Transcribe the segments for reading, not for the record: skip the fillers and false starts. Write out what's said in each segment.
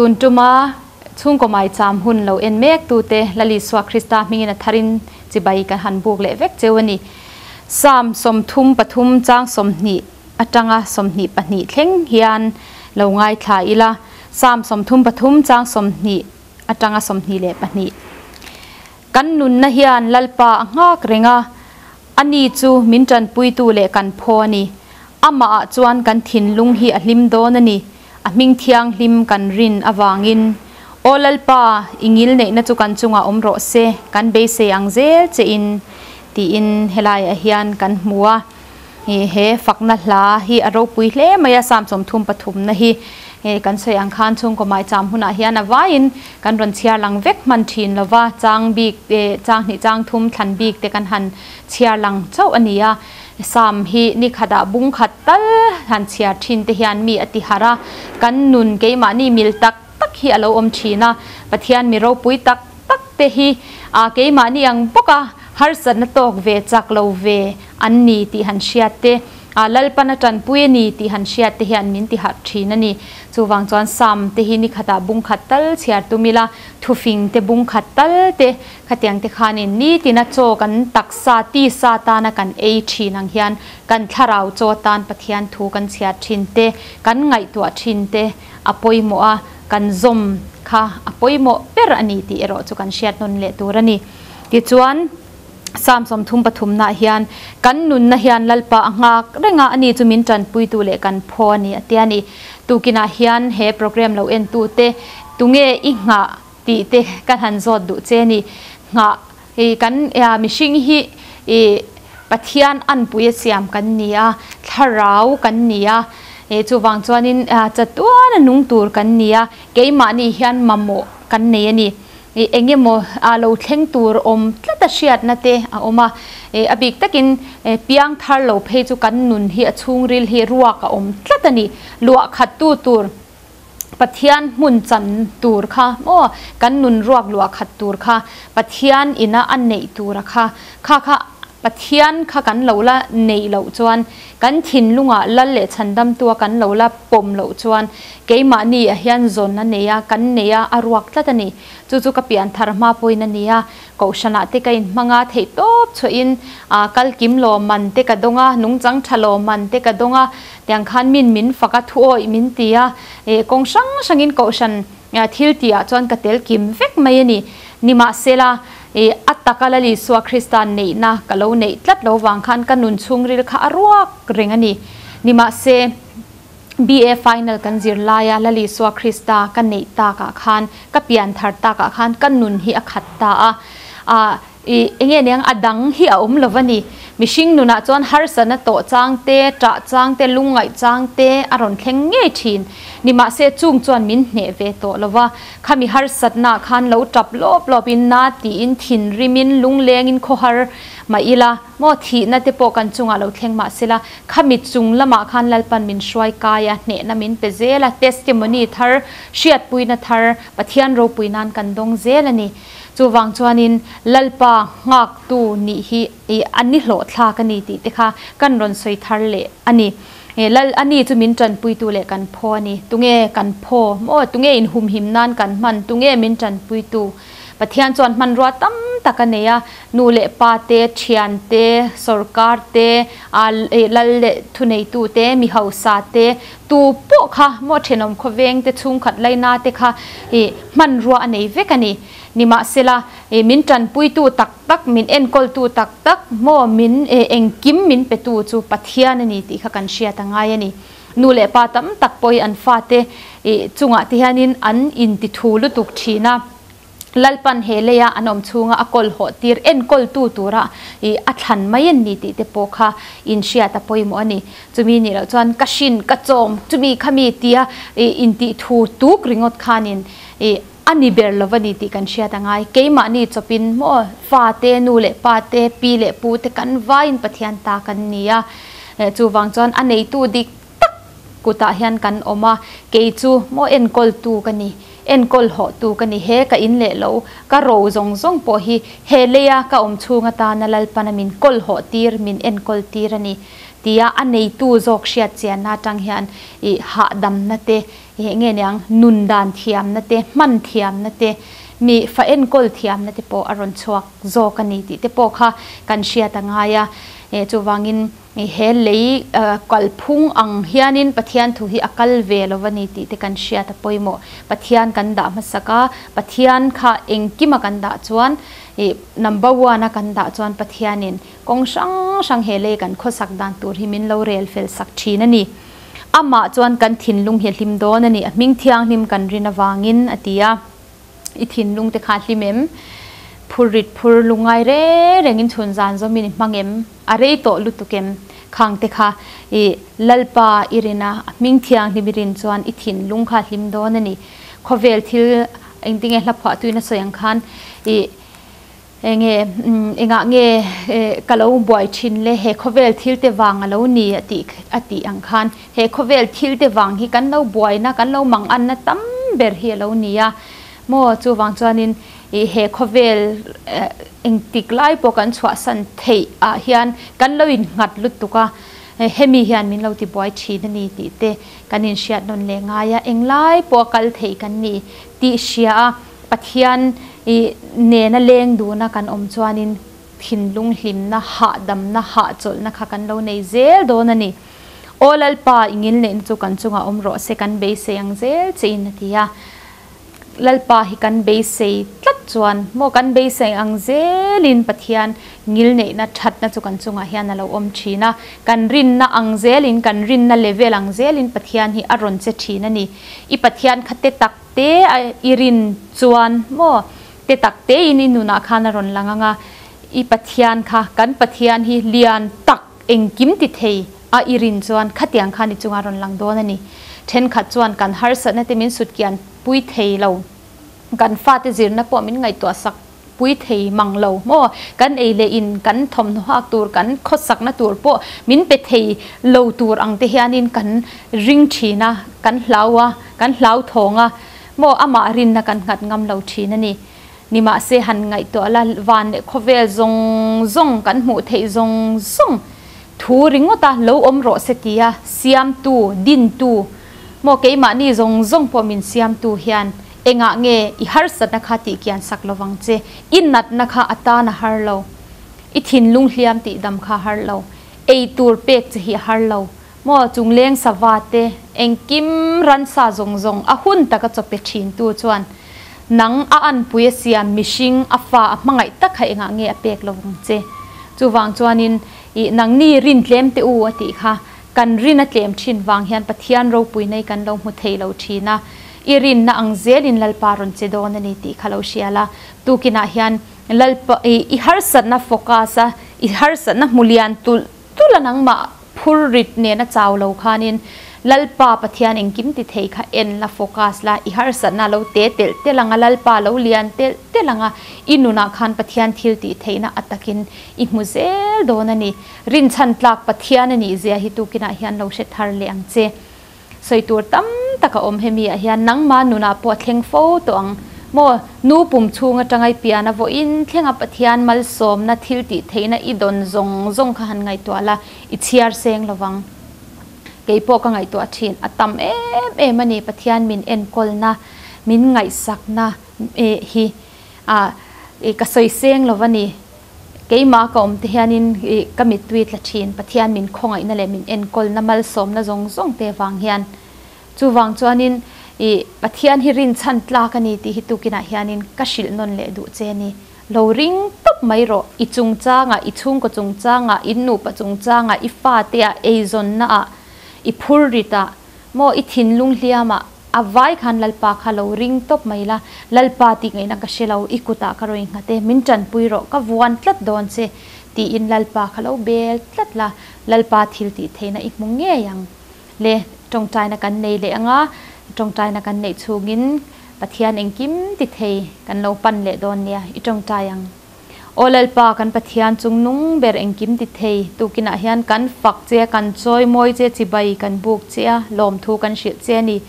Tun tuma chhungkaw maicham hun lo en mek tute Lal Isua Krista hmingin a tharin chibai kan han buk leh vek cheu a ni. Psalm 33 chang 20 atanga 22 thleng hian lo ngaithla ila. Psalm 33 chang 20 atanga 22. Kan nunna hian Lalpa a nghak reng a, ani chu min tanpuitu leh kan phaw a ni. Amah ah chuan kan thinlung hi a hlim dawn a ni, a hming thianghlim kan rin avangin. Aw Lalpa, i ngil neihna chu kan chungah awm rawh se, kan beisei ang zel che in, tiin helaiah hian kan hmu a. He fakna hla hi a ropui hle mai a, Psalm 33 na hi kan sawi ang khan chhungkaw maicham hunah hian a vaiin kan rawn chhiar lang vek hman thin lo va, chang bik te, chang hnih chang thum thlan bik te kan han chhiar lang chauh a ni a. Psalm hi ni khatah bung khat tal han chhiar thin te hian mi a ti harh a, kan nun keimahni mil tak tak hi a lo awm thin a, Pathian mi ropui tak tak te hi keimahni ang bawk a harsatna tawk ve chak lo ve an ni tih han hriat te, Lalpan a tanpui a ni tih han hriat te hian min ti harh thin a ni. Chuvang chuan Psalm te hi ni khatah bung khat tal chhiar tum ila, thufing te bung khat tal te khatiang te khanin nitina chaw kan taksa tisa tana kan ei thin ang hian kan thlarau chaw tan Pathian thu kan chhiar thin te, kan ngaihtuah thin te a pawimawh a, kan zawm kha a pawimawh ber a ni tih erawh chu kan hriat nawn leh tur a ni. Tichuan, Psalm 33 nah hian kan nunna hian Lalpa a nghak reng a, ani chu min tanpuitu leh kan phaw a ni a tia ni. Tukinah hian he program lo entute tunge i nghah tih te kan han zawt duh che ni. Nghah i kan mihring hi i Pathian anpui a siam kan ni a, thlarau kan ni a, chuvang chuanin chatuan a nung tur kan ni a, keimahni hian mamawh kan nei a ni. Eng emaw a lo thleng tur awm tlat a hriatna te a awm a, a bik takin piang thar lo phei chu kan nun hi a chhungril hi ruak a awm tlat a ni. Luah khat tu tur Pathian hmun chan tur kha maw kan nun ruak luah khat tur kha Pathian ina a neih tura kha kha kha Pathian kha kan lo la neih loh chuan kan thinlungah lal leh chhandamtua kan lo la pawm loh chuan keimahni ah hian zawn a nei a, kan nei a, a ruak tlat a ni. Chu chu ka pian thar hma pawhin a ni a, kohhranah te ka inhmang a, theih tawp chhuahin kal kim lawmman te ka dawng a, nungchang tha lawmman te ka dawng a, tiang khan min min fak a, thuawih min ti a, kawng hrang hrangin kohhran thil tihah chuan ka tel kim vek mai a ni. Nimahsela, a taka Lal Isua Krista neihna ka lo neih tlat lo vang khan ka nun chhungril kha a ruak reng a ni. Nimahse, BA final kan zir laia Lal Isua Krista ka neih takah khan, ka pian thar takah khan ka nun hi a khat ta a. Enge niang a dang hi a awm lo va ni. Mihring nunah chuan harsatna tawh chang te, ṭah chang te, lungngaih chang te a rawn thleng ngei ṭhin. Nimahse chung chuan min hneh ve tawh lo va. Khami harsatnaah khan lo ṭap lawp lawpin na tiin thinrimin lunglengin khawhar mah ila maw thihna te pawh kan chungah lo thleng mah sela khami chung lamah khan Lalpan min hruai kai a, hnehna min pe zel a, testimony thar, hriatpuina thar, Pathian ropui nan kan dawng zel a ni. Chuvang chuanin Lalpa nghaktu nih hi i a ni hlawhthlak a ni tih te kha kan rawn sawi thar leh a ni. Lal a ni chu min tanpuitu leh kan phaw a ni. Tunge kan phaw maw? Tunge inhumhim nan kan hman? Tunge min tanpuitu? Pathian chuan hmanrua tam tak a nei a, nu leh pa te, thian te, sawrkar te, lal leh thuneitu te, mi hausa te, tu pawh kha maw thenawm khawveng te chhungkhat laina te kha hmanrua a nei vek a ni. Nimahsela, min tanpuitu tak tak, min enkawltu tak tak maw min engkim min petu chu Pathian a ni tih kha kan hriat a ngai a ni. Nu leh pa tam tak pawhin an fate chungah te hianin an intithu lutuk thin a. Lalpan he leia an awm chhunga a kawl hawh tir enkawltu tura a thlan mai an ni tih te pawh kha inhriat a pawimawh a ni. Chumi nih loh chuan ka hrin, ka chawm, chumi khami tia intih thu tuk ringawt khanin a ni ber lo va ni tih kan hriat a ngai. Keimahni chawpin maw fa te, nu leh pa te, pi leh pu te kan vaiin Pathian ta kan ni a. Chuvang chuan a neitu dik tak kutah hian kan awm a, kei chu maw enkawltu ka ni, enkawl hawhtu ka ni, he ka in leh lo, ka ro zawng zawng pawh hi he leia ka awm chhung atana Lalpana min kawl hawh tir, min enkawl tir a ni. tia a neitu zawk hriat chianna atang hian ih hahdamna te ih nge niang nun dan thiamna te hman thiamna te mi fa enkawl thiamna te pawh a rawn chhuak zawk a ni tih te pawh kha kan hriat a ngai a. Chuvangin he lei kalphung ang hianin Pathian thu hi a kal ve lo a ni tih te kan hriat a pawimawh. Pathian kan dah hmasak a, Pathian kha engkima kan dah chuan number one a kan dah chuan Pathianin kawng hrang hrang he lei kan khawsak dan tur hi min lo rel fel sak thin a ni. Amah chuan kan thinlung hi a hlim dawn a ni, a hming thianghlim kan rin avangin a ti a. I thinlung te kha hlim em? Phur rit phur lungngai reng rengin chhun zan zawmin i hmang em? A rei tawh lutuk em? Khang te kha i Lalpa i rin a, a hming thianghlim i rin chuan i thinlung kha hlim dawn a ni. Khawvel thil engtinge hla phuahtuin a sawi ang khan i Enge, engah nge ka lo buai thin le, he khawvel thil te vang a lo ni a tih a tih ang khan he khawvel thil te vang hi kan lo buaina, kan lo manganna tam ber hi a lo ni a maw? Chuvang chuanin i he khawvel engtik lai pawh kan chhuahsan theih ah hian kan lo innghat lutuk a, hemi hian min lo ti buai thin a ni tih te kan inhriat nawn leh ngai a, englai pawh a kal theih kan ni tih hria a. Pathian i nena leng duna kan awm chuanin thinlung hlimna, hahdamna, hahchawlhna kha kan lo nei zel dawn a ni. Aw Lalpa, i ngilneihna chu kan chungah awm rawh se, kan beisei ang zel che in a ti a. Lalpa hi kan beisei tlat chuan maw kan beisei ang zelin Pathian ngilneihna, thatna chu kan chungah hian a lo awm thin a. Kan rinna ang zelin, kan rinna level ang zelin Pathian hi a rawn che thin a ni. I Pathian kha te tak Te a i rin chuan maw te tak te in i nunah khan a rawn lang ang a, i Pathian kha kan Pathian hi lian tak engkim ti thei a i rin chuan khatiang khan i chunga rawn lang dawn a ni. Thenkhat chuan kan harsatna te min sutkian pui thei lo, kan fate zirna pawh min ngaihtuah sak pui thei mang lo maw? Kan ei leh in, kan thawmhnaw hak tur, kan khawsakna tur pawh min pe thei lo tur ang te hianin kan ring thin a, kan hlau a, kan hlauthawng a, maw amah rinna kan nghat ngam lo thin a ni. Nimahse han ngaihtuah la, van leh khawvel zawng zawng kan hmuh theih zawng zawng thu ringawt a lo awm rawh se tia siamtu, dintu, maw keimahni zawng zawng pawh min siamtu hian Engah nge i harsatna kha tih kian sak lovang che? I natna kha a tan a har lo. I thinlung hliam tih dam kha a har lo. Ei tur pek che hi a har lo. Maw chungleng sava te, engkim ransa zawng zawng a hun taka chaw pe thin tu chuan nang a anpui a siam mihring a fa a hmangaih tak kha engah nge a pek lovang che? Chuvang chuanin i nangni rin tlem teh u a tih kha kan rin a tlem thin vang hian Pathian ropui nei kan lo hmu thei lo thin a. I rinna ang zelin Lalpa rawn che dawn a ni tih kha lo hria la. Tukinah hian Lalpa i i harsatna focus a, i harsatna hmu lian tulh tulh a nangmah phur rit nena chau lo khanin Lalpa Pathian engkim ti thei kha en la, focus la, i harsatna lo te telh telh ang a, Lalpa lo lian telh telh ang a, i nunah khan Pathian thil tih theihna a takin i hmu zel dawn a ni. Rinchhan tlak Pathian a nih zia hi tukinah hian lo hre thar leh ang che. Sawi tur tam tak a awm hemi ah hian nangmah nunah pawh a thleng fo tawh ang maw? Nu pum chhung atanga i pian a vawiin thlenga Pathian malsawmna thil tih theihna i dawn zawng zawng kha han ngaihtuah la, i chhiar seng lovang. Kei pawh ka ngaihtuah thin a tam em em a ni Pathian min enkawlna, min ngaihsakna hi a ka sawi seng lo va ni. Keimah ka awm te hianin ih ka mittui tla thin, Pathian min khawngaihna leh min enkawlna malsawmna zawng zawng te vang hian. Chuvang chuanin ih Pathian hi rinchhan tlak a ni tih hi tukinah hianin ka hrilh nawn leh duh che a ni. Lo ring tawp mai rawh, i chungchangah, i chhungkaw chungchangah, in nupa chungchangah, i fate-ah, eizawnnaah, i phurritah, maw i thinlung hliamah, A vai khan Lalpa kha lo ring tawp mai la, Lalpa tih ngaihna ka hre lo, i kutah ka rawn nghat e, min tanpui rawh, ka vuan tlat dawn che, tiin Lalpa kha lo bel tlat la, Lalpa thil tih theihna i hmu ngei ang. Le, tawngtaina kan nei leh ang a, tawngtaina kan neih chhungin Pathian engkim ti thei kan lo pan leh dawn nia, i tawngtai ang. Aw Lalpa, kan Pathian chung nung ber engkim ti thei, tukinah hian kan fak che, kan chawi mawi che, chibai kan buk che a, lawmthu kan hrilh che a ni.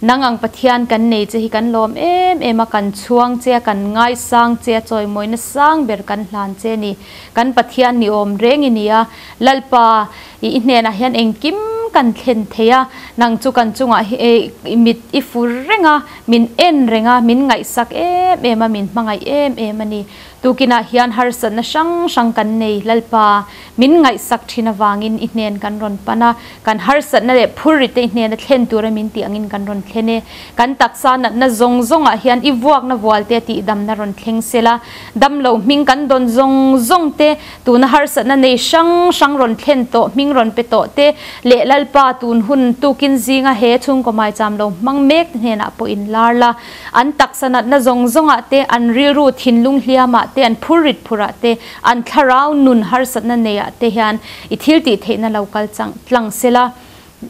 Nang ang Pathian kan nei che hi kan lawm em em a, kan chhuang che a, kan ngaisang che a, chawimawina sang ber kan hlan che a ni. Kan Pathian ni awm reng i ni a, Lalpa, i hnenah hian engkim kan thlen thei a, nang chu kan chungah hi mit i fur reng a, min en reng a, min ngaihsak em em a, min hmangaih em em a ni. Tukinah hian harsatna hrang hrang kan nei, Lalpa, min ngaihsak thin avangin i hnen kan rawn pan a, kan harsatna leh phurrite i hnena thlen tura min tih angin kan rawn thlen e. Kan taksa natna zawng zawngah hian i vuakna vualte tihdamna rawn thleng sela, damlo hming kan dawn zawng zawng te, tuna harsatna nei hrang hrang rawn thlen tawh hming rawn pe tawh te leh Lalpa tun hun tukin zinga he chhungkaw maicham lo hmang mek te hnenah pawh inlar la. An taksa natna zawng zawngah te, an rilru thinlung hliamah te, an phurrit phurah te, an thlarau nun harsatna neiah te hian i thil tih theihna lo kal chang tlang sela.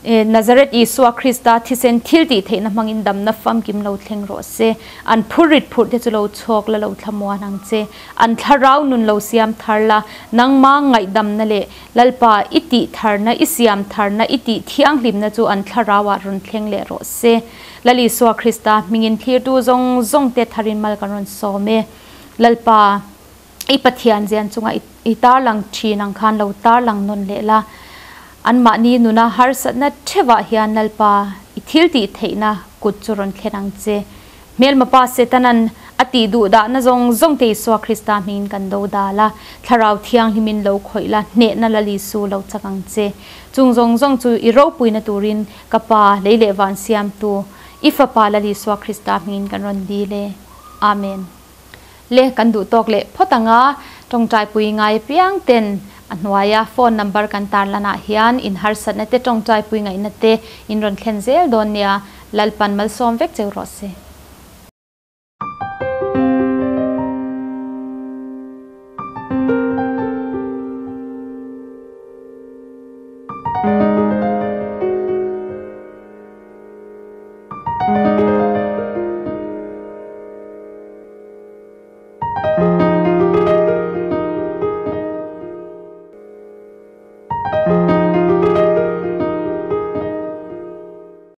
Nazareth Isua Krista thisen thil tih theihna hmangin damna famkim lo thleng rawh se. An phurrit phurh te chu lo chhuak la lo thlamuan ang che. An thlarau nun lo siam thar la, nangma ngaihdamna leh Lalpa i tih tharna, i siam tharna, i tih thianghlimna chu an thlarauah rawn thleng leh rawh se. Lal Isua Krista hmingin thlirtu zawng zawng te tharin mal kan rawn sawm e. Lalpa, i Pathian zian chunga i tarlang thin ang khan lo tarlang nawn leh la. Anmahni nuna harsatna theuhah hian Lalpa, i thil tih theihna kut chu rawn thlen ang che. Hmelma pa Setanan a tih duh dahna zawng zawng te Isua Krista hmingin kan do dal a, Thlarau Thianghlimin lo khawih la, hnehna Lal Isu lo chak ang che. Chung zawng zawng chu i ropuina turin Ka Pa, lei leh van siamtu, i Fapa Lal Isua Krista hmingin kan rawn dil e. Amen. Le, kan duh tawk leh phawt ang a, tawngtaipui ngai apiang ten a hnuaia phone number kan tarlanah hian in harsatna te tawngtaipui ngaihna te in rawn thlen zel dawn nia, Lalpan malsawm vek cheu rawh se.